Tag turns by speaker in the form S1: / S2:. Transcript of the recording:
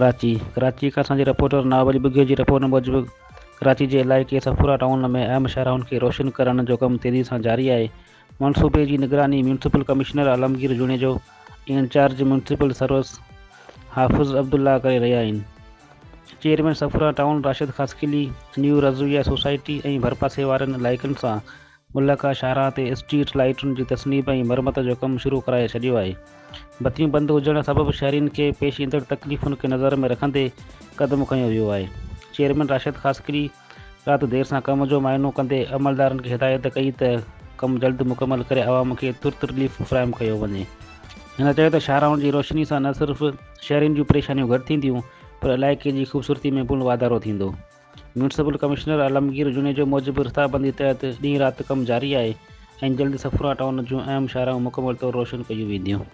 S1: ڪراچي، ڪراچي کان اسان جي رپورٽر نواب علي ٻگهيو جي رپورٽ موجب ڪراچي جي علائقي صفورا ٽائون ۾ اهم شاهراهن کي روشن ڪرڻ جو ڪم تيزي سان جاري آهي، منصوبي جي نگراني municipal commissioner Alamgir Junejo ۽ incharge municipal service Hafiz Abdullah ڪري رهيا آهن. Chairman Safoora town Rashid Khaskheli new Rizvia society ۽ ڀرپاسي وارن علائقن سان ملحقه شاهراهه تي اسٽريٽ لائيٽن جي تصنيب ۽ مرمت جو ڪم شروع ڪرائي ڇڏيو آهي. بتيون بند هجڻ سبب شهرين کي پيش ايندڙ تڪليفن کي نظر ۾ رکندي قدم کنيو ويو آهي. چيئرمين راشد خاصخيلي رات دير سان ڪم جو معائنو ڪندي عملدارن کي هدايت ڪئي ته ڪم جلد مڪمل ڪري عوام کي ترت رليف فراهم ڪيو وڃي. هن چيو ته شاهراهن جي روشني سان نه صرف شهرين جون پريشانيون گهٽ ٿينديون پر علائقي جي خوبصورتي ۾ پڻ واڌارو ٿيندو. ميونسپل ڪمشنر عالمگير جوڻيجو موجب رٿابندي تحت ڏينهن رات ڪم جاري آهي ۽ جلد صفورا ٽائون جون اهم شاهراهون مڪمل طور روشن ڪيون وينديون.